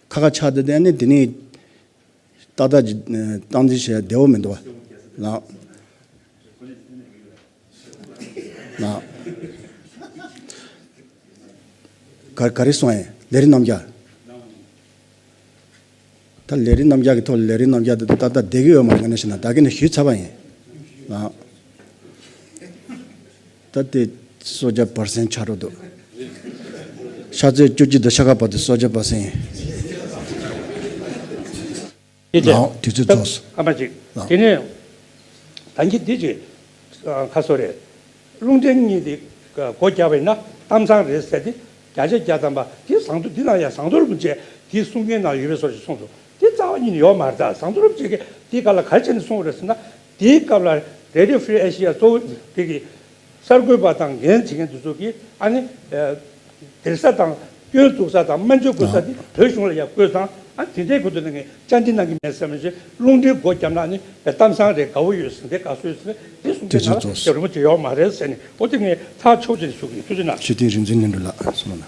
ཁ་ཁ་ཆགས་བསྡད་དེ་ཨ་ནི་དེ་ནི་ཏག་ཏག་ཅིག་སྟངས་འཛིན་བྱེད་ཡ་བདེ་བོ་མི་འདུག་བ། ལགས། ལགས། ག་ག་རེ་གསུངས་ཡིན་ལས་རིགས་རྣམ་རྒྱལ། ད་ལས་རིགས་རྣམ་རྒྱལ་གྱི་ཐོག་ལ་ལས་རིགས་རྣམ་རྒྱལ་དེ་ཏག་ཏག་བསྡད་ཀྱི་ཡོད་མ་རེད། ང་ནས་བཤད་ན་ད་གིན་ནས་ཞུས་ཚར་བ་ཡིན། ལགས། ད་དེ་སོ་བརྒྱ་པར་སེན་ཆགས་འགྲོ་འདུག་ཤ་ཚའི་བཅུ་གཅིག་དང་ཤ་ཁ་བར་དུ་སོ་བརྒྱ་པར་སེན་ཡིན། ཡེ་ཅེ། ལགས་དུས་ཚོད་རྫོགས་སོང་། ཨ་མ་ཅིག་ལགས། དེ་ནས་ད་གིན་འདི་ཅིག་ཁ་སོ་རེད། རླུང་འཕྲིན་གཉིས་དེ་སྒོ་བརྒྱབ་པ་ཡིན་ན་གཏམ་བཟང་རེད་ཟེར་ཏེ་བརྒྱ་ཆ་བརྒྱ་ཐམ་པ་དེ་ཟམ་གདོང་འདི་ནང་ཡང་ཟམ་གདོང་རིན་པོ་ཆེ་དེ་གསུང་མཁན་ནང་ཡོད་པའི་བཟོ་ཞིག་གསུངས་སོང་། དེ་རྩ་བ་ཉིད་ནས་ཡོད་མ་རེད། ད་ཟམ་གདོང་རིན་པོ་ཆེ་གིས་དེའི་སྐབས་ལ་ག་རེ་བྱས་ནས་གསུངས་པ་རེད་ཟེར་ན། དེའི་སྐབས་ལ་Radio Free Asia་གཙོ་བོ་དེ་གི་གསར་འགོད་པ་དང་འགན་འཁྱེར་མཁན་དེ་ཚོ་གིས་ཨ་ནི་ཨ་སྡེར་ས་དང་སྐྱོན་འཛུགས་ས་དང་སྨན་བཅོས་དགོས་ས་དེ་བོད་གཞུང་ལ་ཡར་བསྐུར་ཙང་། ཨ་དེ་འདྲའི་ཁུལ་དུ་ནས་ངས་བཅར་འདྲི་གནང་གི་མེད་ཟེར་མ་ཟད། རླུང་འཕྲིན་སྒོ་བརྒྱབ་ན་ནི་གཏམ་བཟང་རེད། དགའ་བོ་ཡོད་ཟེར་འདི་དགའ་བསུ་ཡོད་ཟེར་འདི་གསུང་དེ་གི་ཚོ་ནང་ལ་རྫོགས་སོང་། རྒྱབ་རིན་པོ་ཆེ་ཡོད་མ་རེད་ཟེར་ནས། འོ་དེ་ངས་ཐག་ཆོད་ཅིག་ཞུ་གི་ཡིན། ཐུགས་རྗེ་གནང་། ཆོས་དོན་རིག་འཛིན་ལྷུན་གྲུབ་ལགས་སོང་ན།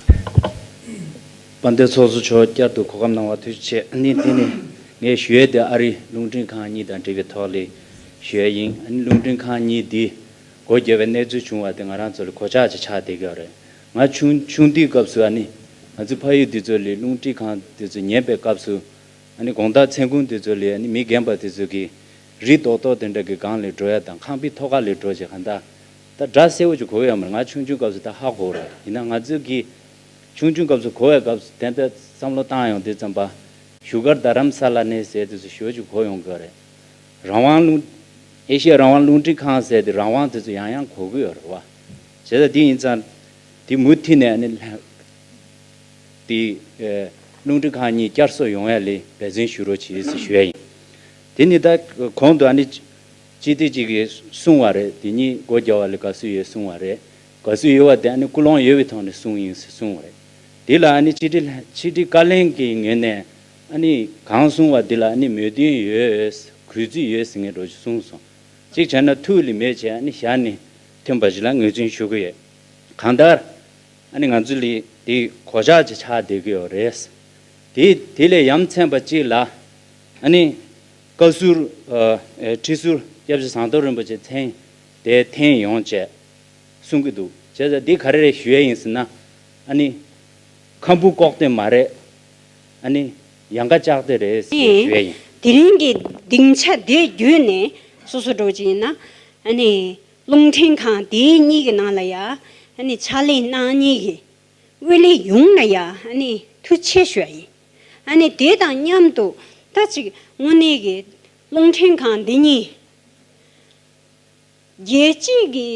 དཔལ་ལྡན་ཚོགས་གཙོ་མཆོག་བསྐྱར་དུ་གོ་སྐབས་གནང་བར་ཐུགས་རྗེ་ཆེ། ཨ་ནི་དེ་ནི་ངས་ཞུ་ཡས་དེ་ཨ་རིའི་རླུང་འཕྲིན་ཁང་གཉིས་དང་འབྲེལ་བའི་ཐོག་ལས་ཞུ་ཡས་ཡིན། ཨ་ནི་རླུང་འཕྲིན་ཁང་གཉིས་འདི་སྒོ་བརྒྱབ་པའི་གནས་ཚུལ་བྱུང་བ་དེ་ང་རང་ཚོ་ལ་གོད་ཆག་ཅིག་ཆགས་བསྡད་ཀྱི་ཡོད་རེད། ང་ཆུང་ཆུང་དུས་སྐབས་སུ་ཨ་ནི་ང་ཚོའི་ཕ་ཡུལ་འདི་ཚོ་ལས་རླུང་འཕྲིན་ཁང་འདི་ཚོ་ཉན་པའི་སྐབས་སུ། ཨ་ནི་དགོང་དག་མཚན་གུང་འདི་ཚོ་ལས་ཨ་ནི་མི་རྒན་པ་འདི་ཚོ་གིས་རི་རྡོག་རྡོག་དེ་འདྲ་གི་སྒང་ལས་འགྲོ་ཡ་དང་ཁང་པའི་ཐོག་ཁ་ལས་འགྲོ་བྱས་གང་ལྟར་ད་སྒྲ་གསལ་པོ་ཅིག་གོ་ཡོད་མ་རེད། ང་ཆུང་ཆུང་སྐབས་སུ་ད་ཧ་གོ་རེད། ཡིན་ན་ང་ཚོ་གིས་ཆུང་ཆུང་སྐབས་སུ་གོ་བའི་སྐབས་སུ་དེ་འདྲ་བསམ་བློ་བཏང་ཡོང་དུས་ཙམ་པ་བཞུགས་སྒར་རྡ་རམ་ས་ལ་ནས་ཟེར་དུས་སུ་ཞེ་པོ་ཅིག་གོ་ཡོང་གི་རེད། རང་དབང་རླུང་ཨེ་ཤི་ཡ་རང་དབང་རླུང་འཕྲིན་ཁང་ཟེར་དེ་རང་དབང་དེ་ཚོ་ཡང་ཡང་གོ་གི་ཡོད་རེད་བ། བྱས་ཙང་དེ་ཡིན་ཙང་དེ་མུ་མཐུད་ནས་ཨ་ནི་དེ་ཨེ་རླུང་འཕྲིན་ཁང་གཉིས་བསྐྱར་གསོ་ཡོང་ཡ་ལ་འབད་བརྩོན་ཞུ་རོགས་གྱིས་ཟེར་ཞུ་ཡ་ཡིན། དེ་ནི་ད་གོང་དུ་ཨ་ནི་སྤྱི་འཐུས་གཅིག་གིས་གསུངས་པ་རེད། དེ་གཉིས་སྒོ་རྒྱག་པ་ལ་དགའ་བསུ་ཡོད་གསུངས་པ་རེད། དགའ་བསུ་ཡོད་པ་དེ་ཨ་ནི་ཀུན་སློང་ཡོད་པའི་ཐོག་ནས་གསུངས་ཡིན་ཟེར་གསུངས་པ་རེད། དེ་ལ་ཨ་ནི་ཕྱི་དྲིལ་ཕྱི་དྲིལ་བཀའ་བློན་གྱི་ངོས་ནས་ཨ་ནི་གང་གསུངས་པ་འདི་ལ་ཨ་ནི་མོས་མཐུན་ཡོད། གུས་བརྩི་ཡོད་ཟེར་མཁན་འདྲ་ཞིག་གསུངས་སོང་། གཅིག་བྱས་ན་ཐུགས་ལ་མེད་བྱས་ཨ་ནི་ཞལ་ནས་ཐོན་པ་ཞིག་ལ་ངོས་འཛིན་ཞུ་གི་ཡོད། གང་ལྟར་ཨ་ནི་ང་ཚོ་ལ་དེ་གོད་ཆག་ཅིག་ཆགས་བསྡད་ཀྱི་ཡོད་རེད། དེ་དེ་ལས་ཡ་མཚན་པ་གཅིག་ལ་ཨ་ནི་བཀའ་ཟུར་ཨ་ཨེ་ཁྲི་ཟུར་སྐྱབས་རྗེ་ཟམ་གདོང་རིན་པོ་ཆེ་མཚན་དེ་འཐེན་ཡོང་བྱས། གསུང་གི་འདུག་བྱས་ཙང་འདི་ག་རེ་རེད་ཞུ་ཡས་ཡིན་ཟེར་ན། ཨ་ནི། ཁམ་བུ་ལྐོག་སྟེ་མ་རེད། ཨ་ནི། ཡང་ཀ་ལྕགས་སྟེ་རེད་ཞུ་ཡས་ཡིན། དེ་རིང་གི་སྡིངས་ཆ་འདི་བརྒྱུད་ནས་སོ་སོ་འགྲོ་གི་ཡིན་ན། ཨ་ནི། རླུང་འཕྲིན་ཁང་དེ་གཉིས་ཀྱི་ནང་ལ་ཡ། ཨ་ནི་ཕྱག་ལས་གནང་མཁན་གྱི་དབུ་ལས་ཡོངས་ལ་ཡ་ཨ་ནི་ཐུགས་རྗེ་ཆེ་ཞུ་ཡ་ཡིན། ཨ་ནི་དེ་དང་མཉམ་དུ་ད་ཅིག་དངོས་གནས་ཀྱི་རླུང་འཕྲིན་ཁང་འདི་གཉིས། རྒྱལ་སྤྱིའི་གི་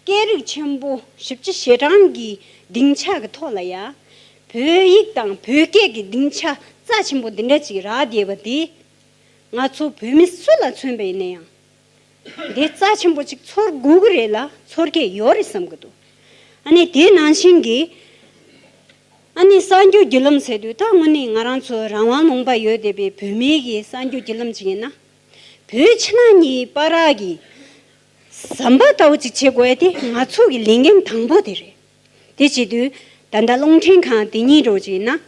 སྐད་རིགས་ཆེན་པོ་ཞིབ་ཕྲ་ཞེ་གྲངས་ཀྱི་སྡིངས་ཆ་གི་ཐོག་ལ་ཡ། བོད་ཡིག་དང་བོད་སྐད་ཀྱི་སྡིངས་ཆ་རྩ་ཆེན་པོ་འདི་འདྲ་ཅིག་རག་བསྡད་པ་འདི། ང་ཚོ་བོད་མི་སུ་ལ་མཚོན་པ་ཡིན་ན་ཡང་། འདི་རྩ་ཆེན་པོ་ཅིག་ཚོར་དགོས་ཀྱི་རེད་ལ་ཚོར་གྱི་ཡོད་རེད་བསམ་གྱི་འདུག་ཨ་ནི་དེ་ནང་བཞིན་གྱི་ཨ་ནི་གསར་འགྱུར་བརྒྱུད་ལམ་ཟེར་དུས་ད་དངོས་གནས་ང་རང་ཚོ་རང་དབང་ལུང་པ་ཡོད་བསྡད་པའི་བོད་མིའི་གི་གསར་འགྱུར་བརྒྱུད་ལམ་ཅིག་ཡིན་ན། བོད་ཕྱི་ནང་གཉིས་བར་གྱི་ཟམ་པ་ལྟ་བུ་ཅིག་བྱེད་དགོས་ཡ་དེ་ང་ཚོ་གི་ལས་འགན་དང་པོ་དེ་རེད། དེ་བྱེད་དུས་ད་ལྟ་རླུང་འཕྲིན་ཁང་དེ་གཉིས་འགྲོ་ཅིག་ཡིན་ན་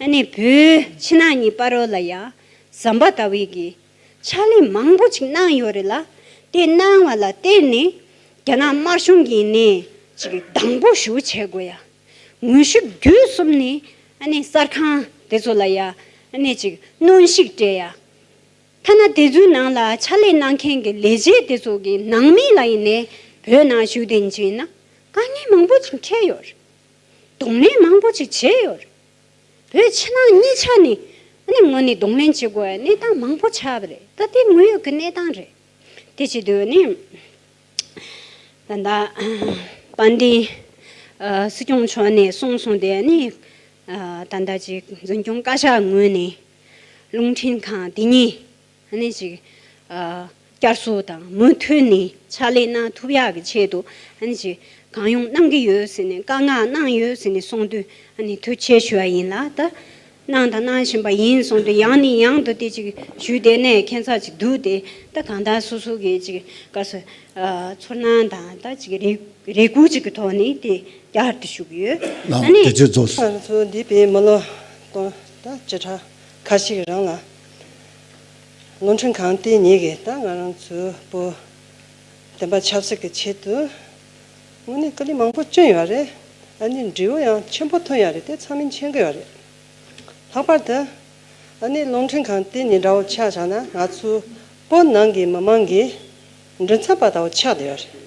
ཨ་ནི་བོད་ཕྱི་ནང་གཉིས་བར་ལ་ཡ་ཟམ་པ་ལྟ་བུའི་གི་ཕྱག་ལས་མང་པོ་ཅིག་གནང་ཡོད་རེད་ལ། དེ་གནང་བ་ལ་བརྟེན་ནས་རྒྱ་ནག་དམར་གཞུང་གིས་ནས་ཅིག་སྡང་པོ་ཞེ་པོ་བྱེད་དགོས་ཡ། ངོ་ཤེས་བརྒྱུད་གསུམ་ནས་ཨ་ནི་གསར་ཁང་དེ་ཚོ་ལ་ཡ་ཨ་ནི་ཅིག་གནོན་ཤུགས་སྤྲད་ཡ། ཐ་ན་དེ་ཚོའི་ནང་ལ་ཕྱག་ལས་གནང་མཁན་གྱི་ལས་བྱེད་དེ་ཚོ་གི་ནང་མི་ལ་ཡིན་ནའི་བོད་ནང་བཞུགས་བསྡད་ཡིན་ན་དཀའ་ངལ་མང་པོ་ཅིག་འཕྲད་ཡོད་རེད། གདོང་ལེན་མང་པོ་ཅིག་བྱས་ཡོད་རེད། བོད་ཕྱི་ནང་གཉིས་ཆ་ནས་ཨ་ནི་དངོས་གནས་གདོང་ལེན་བྱེད་དགོས་པའི་གནས་སྟངས་མང་པོ་ཆགས་པ་རེད། ད་དེ་དངོས་ཡོད་ཀྱི་གནས་སྟངས་རེད། དེ་བྱེད་དུས་ནི་ད་ལྟ་དཔལ་ལྡན་ཨ་སྲིད་སྐྱོང་མཆོག་ནས་གསུངས་སོང་དེ་ནི་ཨ་ད་ལྟ་ཅིག་འཛིན་སྐྱོང་བཀའ་ཤག་ངོས་ནས་རླུང་འཕྲིན་ཁང་འདི་ཉིད་ཨ་ནི་ཅིག་ཨ་བསྐྱར་གསོ་དང་མུ་མཐུད་ནས་ཕྱག་ལས་གནང་ཐུབ་ཡག་གི་ཆེད་དུ་ཨ་ནི་ཅིག་གང་ཡོང་གནང་གི་ཡོད་ཟེར་ནས་བཀའ་མངགས་གནང་ཡོད་ཟེར་ནས་གསུངས་དུས་ཨ་ནི་ཐུགས་རྗེ་ཆེ་ཞུ་བ་ཡིན་ལ། ད་གནང་དང་གནང་བཞིན་པ་ཡིན་གསུངས་དུས་ཡང་ནས་ཡང་དུ་དེ་ཅིག་ཞུས་བསྡད་ནས་ཁྱད་མཚར་ཅིག་འདུག་སྟེ། ད་གང་ལྟར་སོ་སོ་གི་ཅིག་བཀའ་སྲོལ་ཨ་ཚོར་སྣང་དང་ད་ཅིག་རེ་རེ་སྐུལ་ཅིག་གི་ཐོག་ནས་དེ་བསྐྱར་དུ་ཞུ་གི་ཡོད། ལགས། ཨ་ནི་དེ་ཚོས་རྫོགས་སོང་། ང་ཚོ་འདས་པའི་མི་ལོ་སྟོང་ད་བཅུ་ཕྲག་ཁ་ཤས་ཀྱི་རིང་ལ་རླུང་འཕྲིན་ཁང་དེ་ཉིད་ཀྱིས་ད་ང་རང་ཚོའི་བོད་བདེན་པ་ཆབ་སྲིད་ཀྱི་ཆེད་དུ་དངོས་གནས་དཀའ་ལས་མང་པོ་བསྐྱོན་ཡོད་རེད། ཨ་ནི་འབྲས་བུ་ཡང་ཆེན་པོ་ཐོན་ཡོད་རེད། དེ་ཚང་མས་མཁྱེན་གྱི་ཡོད་རེད། ལྷག་པར་དུ་ཨ་ནི་རླུང་འཕྲིན་ཁང་དེ་ཉིད་འདྲ་བོ་ཆ་བཞག་ན་ང་ཚོའི་བོད་ནང་གི་མི་མང་གི་མགྲིན་ཚབ་པ་ལྟ་བུ་ཆགས་བསྡད་ཡོད་རེད།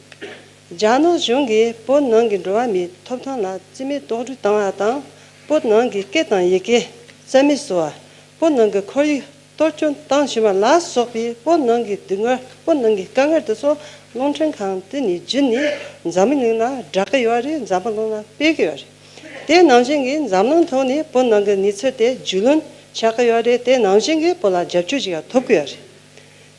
རྒྱ་ནག་གཞུང་གིས་བོད་ནང་གི་འགྲོ་བ་མིའི་ཐོབ་ཐང་ལ་རྩིས་མེད་རྡོག་རོལ་བཏང་བ་དང་། བོད་ནང་གི་སྐད་དང་ཡི་གེ་རྩ་མེད་བཟོ་བ། བོད་ནང་གི་ཁོར་ཡུག་གཏོར་སྐྱོན་བཏང་བཞིན་པ་ལ་སོགས་པའི་བོད་ནང་གི་སྡུག་བསྔལ། བོད་ནང་གི་དཀའ་ངལ་དེ་ཚོ་རླུང་འཕྲིན་ཁང་དེ་ནས་བརྒྱུད་ནས་འཛམ་བུ་གླིང་ལ་བསྒྲགས་ཀྱི་ཡོད་རེད། འཛམ་བུ་གླིང་ལ་སྤེལ་གྱི་ཡོད་རེད། དེ་ནང་བཞིན་གྱི་འཛམ་གླིང་ཐོག་ནས་བོད་ནང་གི་གནས་ཚུལ་དེ་རྒྱུས་ལོན་ཆགས་ཀྱི་ཡོད་རེད། དེ་ནང་བཞིན་གྱི་བོད་ལ་རྒྱབ་སྐྱོར་ཞིག་ཡང་ཐོབ་ཀྱི་ཡོད་རེད།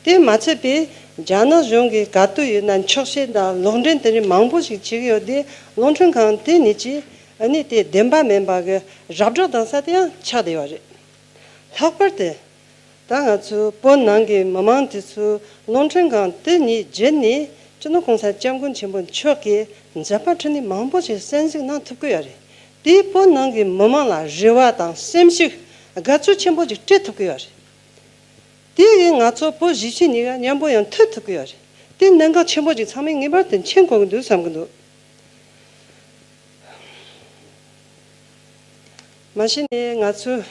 དེ་མ་ཚད་པའི་རྒྱ་ནག་གཞུང་གིས་ག་དུས་ཡིན་ན་འཁྱོག་བཤད་དང་ལོག་འདྲེན་དེ་རིགས་མང་པོ་ཞིག་བྱེད་ཀྱི་ཡོད་དེ། རླུང་འཕྲིན་ཁང་དེ་ཉིད་ཀྱིས་ཨ་ནི་དེ་བདེན་པ་མིན་པ་གི་ར་སྤྲོད་བཏང་ས་དེ་ཡང་ཆགས་བསྡད་ཡོད་རེད། ལྷག་པར་དུ་ད་ང་ཚོའི་བོད་ནང་གི་མི་མང་དེ་ཚོས་རླུང་འཕྲིན་ཁང་དེ་ཉིད་བརྒྱུད་ནས་སྤྱི་ནོར་གོང་ས་སྐྱབས་མགོན་ཆེན་པོ་མཆོག་གི་མཛད་པ་འཕྲིན་ལས་མང་པོ་ཞིག་གསན་གཟིགས་གནང་ཐུབ་ཀྱི་ཡོད་རེད། དེས་བོད་ནང་གི་མི་མང་ལ་རེ་བ་དང་སེམས་ཤུགས་དགའ་ཚོར་ཆེན་པོ་ཞིག་སྤྲད་ཐུབ་ཀྱི་ཡོད་རེད། དེ་ཡིས་ང་ཚོ་བོད་གཞིས་བྱེས་གཉིས་ཀ་མཉམ་པོ་ཡང་མཐུད་ཐུབ་ཀྱི་ཡོད་རེད། དེ་གནད་འགག་ཆེན་པོ་ཅིག་ཚང་མས་ངེས་པར་དུ་མཁྱེན་དགོས་ཀྱི་འདུག་བསམ་གྱི་འདུག། མ་གཞི་ནས་ང་ཚོས་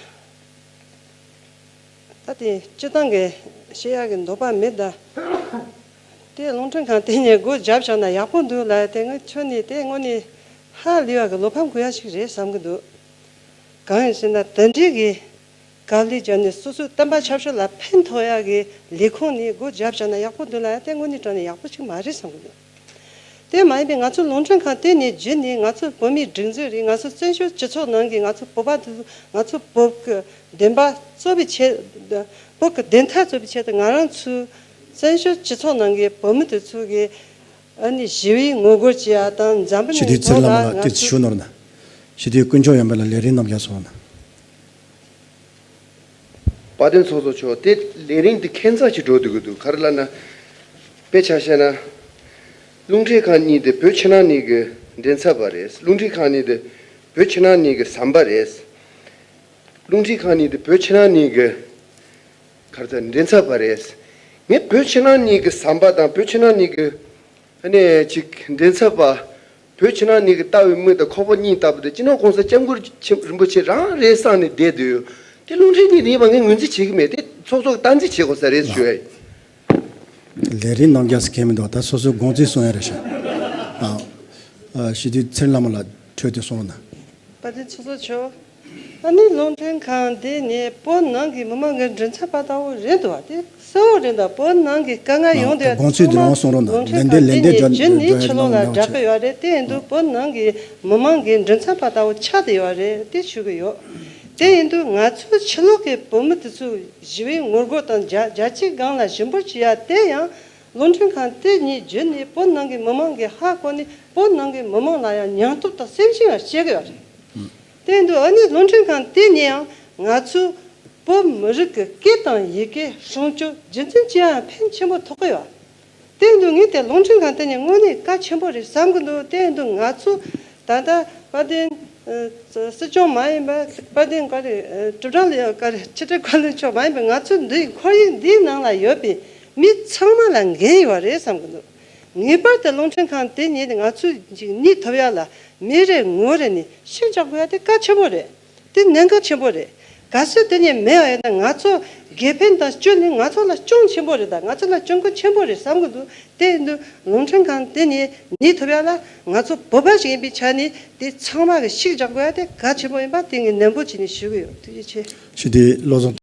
ད་དེ་སྤྱི་བཏང་གི་བཤད་ཡག་གི་འདོད་པ་མེད་ད། དེ་རླུང་འཕྲིན་ཁང་དེ་ནས་སྒོ་བརྒྱབ་བཞག་ན་ཡག་པོ་འདུག་ལབ་ཡ་དེ་ངས་ཁྱོན་ནས་དེ་དངོས་གནས་ཧ་ལས་པ་གི་བློ་ཕམ་དགོས་ཡ་ཞིག་རེད་བསམ་གྱི་འདུག། གང་ཡིན་ཟེར་ན་དེ་འདྲའི་གི་དཀའ་ལས་བརྒྱབ་ནས་སོ་སོའི་བསྟན་པ་ཆབ་སྲིད་ལ་ཕན་ཐོགས་ཡག་གི་ལས་ཁུངས་ནས་སྒོ་བརྒྱབ་བཞག་ན་ཡག་པོ་འདུག་ལབ་ཡ་དེ་དངོས་གནས་དྲང་ནས་ཡག་པོ་ཞིག་མ་རེད་བསམ་གྱི་འདུག། དེ་མ་ཡིན་པའི་ང་ཚོ་རླུང་འཕྲིན་ཁང་དེ་ནས་བརྒྱུད་ནས་ང་ཚོ་བོད་མིའི་སྒྲིག་འཛུགས་རེད། ང་ཚོ་བཙན་བྱོལ་སྤྱི་ཚོགས་ནང་གི་ང་ཚོ་བོད་པ་དེ་ཚོ་ང་ཚོ་བོད་ཀྱི་བདེན་པ་རྩོད་པའི་ཆེད། བོད་ཀྱི་བདེན་མཐའ་རྩོད་པའི་ཆེད་དུ་ང་རང་ཚོའི་བཙན་བྱོལ་སྤྱི་ཚོགས་ནང་གི་བོད་མི་དེ་ཚོ་གི་ཨ་ནི་ཞི་བའི་ངོ་རྒོལ་བྱེད་ཡ་དང་འཛམ་བུ་ཞི་བདེའི་གླིང་ཐོག་ལ་ཚེ་བླ་མ་ལ་ང་ཏོག་ཙམ་ཚོ་ཞུ་ནོར་ན། ཞི་བདེའི་དཀོན་མཆོག་ཡོན་པ་ལ་ལས་རིམ་རྣམས་རྒྱག་སོང་ན། དཔལ་ལྡན་ཚོགས་གཙོ་མཆོག། དེ་ལས་རིམ་འདི་ཁྱད་མཚར་ཅིག་འགྲོ་སྡོད་ཀྱི་འདུག། ག་རེ་ལབ་ན། དཔེ་ཆ་བཤད་ན། རླུང་འཕྲིན་ཁང་གཉིས་དེ་བོད་ཕྱི་ནང་གཉིས་ཀྱི་མགྲིན་ཚབ་པ་རེད། རླུང་འཕྲིན་ཁང་གཉིས་དེ་བོད་ཕྱི་ནང་གཉིས་ཀྱི་ཟམ་པ་རེད། རླུང་འཕྲིན་ཁང་གཉིས་དེ་བོད་ཕྱི་ནང་གཉིས་ཀྱི་ག་རེ་ཟེར་མགྲིན་ཚབ་པ་རེད། ངས་བོད་ཕྱི་ནང་གཉིས་ཀྱི་ཟམ་པ་དང་བོད་ཕྱི་ནང་གཉིས་ཀྱི་ཨ་ནི་ཅིག་མགྲིན་ཚབ་པ། བོད་ཕྱི་ནང་གཉིས་ཀྱི་ལྟ་བའི་མིག་དང་ཁོག་པ་གཉིས་ལྟ་བུ་དེ་སྤྱི་ནོར་༸གོང་ས་༸སྐྱབས་མགོན་ཆེན་རིན་པོ་ཆེ་རང་རེད་བསམ་ནས་བསྡད་འདུག། དེ་རླུང་འཕྲིན་གཉིས་དེ་ཡིན་པ་ངས་ངོས་འཛིན་བྱེད་ཀྱི་མེད། དེ་ཚོགས་གཙོ་གི་སྟངས་འཛིན་བྱེད་དགོས་ས་རེད་ཞུ་ཡ་ཡིན། ལས་རིམ་རྣམས་རྒྱག་ས་ཁེལ་མི་འདུག། ད་སོ་སོའི་དགོངས་ཚུལ་གསུང་ཡ་རེད་ཤག། ཨ། ཨ། ཞི་བདེའི་ཚེ་བླ་མ་ལ་འཕྲོས་ཏེ་གསུང་རོགས་གནང་། དཔལ་ལྡན་ཚོགས་གཙོ་མཆོག། ཨ་ནི་རླུང་འཕྲིན་ཁང་འདི་ནི་བོད་ནང་གི་མི་མང་གི་མགྲིན་ཚབ་པ་ལྟ་བུ་རེད་འདུག་བ། དེ་གསལ་བོ་རེད་འདུག། བོད་ནང་གི་དཀའ་ངལ་ཡོང་དུས་དགོངས་ཚུལ་འདི་རང་གསུང་རོགས་གནང་། ལན་འདེབས་ལན་འདེབས་འཇོན་འཇོན་ནི་ཕྱི་ལོགས་ལ་བསྒྲགས་ཀྱི་ཡོད་རེད། དེ་ཡིན་དུས་བོད་ནང་གི་མི་མང་གི་མགྲིན་ཚབ་པ་ལྟ་བུ་ཆགས་བསྡད་ཡོད་རེད། དེ་ཞུ་གི་ཡོད། དེ་ཡིན་དུས་ང་ཚོའི་ཕྱི་ལོགས་ཀྱི་བོད་མི་དེ་ཚོ་ཞི་བའི་ངོ་རྒོལ་དང་རྒྱ་རྒྱལ་སྤྱིའི་སྒང་ལ་ཞུ་འབོད་བྱེད་ཡ་དེ་ཡང་རླུང་འཕྲིན་ཁང་དེ་གཉིས་བརྒྱུད་ནས་བོད་ནང་གི་མི་མང་གིས་ཧ་གོ་ནས་བོད་ནང་གི་མི་མང་ལ་ཡང་སྙིང་སྟོབས་དང་སེམས་ཤུགས་ཡང་སྐྱེ་གི་ཡོད་རེད། དེ་ཡིན་དུས་ཨ་ནི་རླུང་འཕྲིན་ཁང་དེ་གཉིས་ཡང་ང་ཚོའི་བོད་མི་རིགས་ཀྱི་སྐད་དང་ཡི་གེ་སྲུང་སྐྱོབ་རྒྱུན་འཛིན་བྱེད་ཡ་ཕན་ཆེན་པོ་ཐོགས་ཀྱི་ཡོད། དེ་ཡིན་དུས་ངས་དེ་རླུང་འཕྲིན་ཁང་དེ་ནི་དངོས་གནས་གལ་ཆེན་པོ་རེད་བསམ་གྱི་འདུག་དེ་ཡིན་དུས་ང་ཚོ་ད་ལྟ་དཔལ་ལྡན་ཨ་སྲིད་སྐྱོང་མ་ཡིན་པ་དཔལ་ལྡན་ག་རེ་ཨ་དྲིལ་བསྒྲགས་ལས་ག་རེ་ཕྱི་དྲིལ་བཀའ་བློན་མཆོག་མ་ཡིན་པ་ང་ཚོ་འདིའི་ཁོར་ཡུག་འདིའི་ནང་ལ་ཡོད་པའི་མི་ཚང་མ་ལ་འགན་ཡོད་རེད་བསམ་གྱི་འདུག་ངེས་པར་དུ་རླུང་འཕྲིན་ཁང་དེ་ཉིད་ང་ཚོས་ཅིག་གནས་ཐུབ་ཡ་ལ་མི་རེ་ངོ་རེ་ནས་ཤུགས་རྒྱག་དགོས་ཡ་དེ་གལ་ཆེན་པོ་རེད། དེ་གནད་འགག་ཆེན་པོ་རེད། གལ་སྲིད་དེ་ཉིད་མེད་པ་ཡིན་ན་ང་ཚོ་དགེ་ཕན་དང་སྤྱོད་ནི་ང་ཚོ་ལ་སྐྱོན་ཆེན་པོ་རེད་ད་ང་ཚོ་ལ་སྐྱོན་ཀུན་ཆེན་པོ་རེད་བསམ་གི་འདུག་དེ་ཡིན་དུས་རླུང་འཕྲིན་ཁང་དེ་ཉིད་གནས་ཐུབ་ཡ་ལ་ང་ཚོ་བོད་པ་ཞིག་ཡིན་པའི་ཆ་ནས་དེ་ཚང་མ་གི་ཤུགས་རྒྱག་དགོས་ཡ་དེ་གལ་ཆེན་པོ་ཡིན་པ་དེ་ངས་ནན་པོ་བྱས་ནས་ཞུ་གི་ཡོད། ཐུགས་རྗེ་ཆེ། ཞུ་དེ་བློ་བཟང་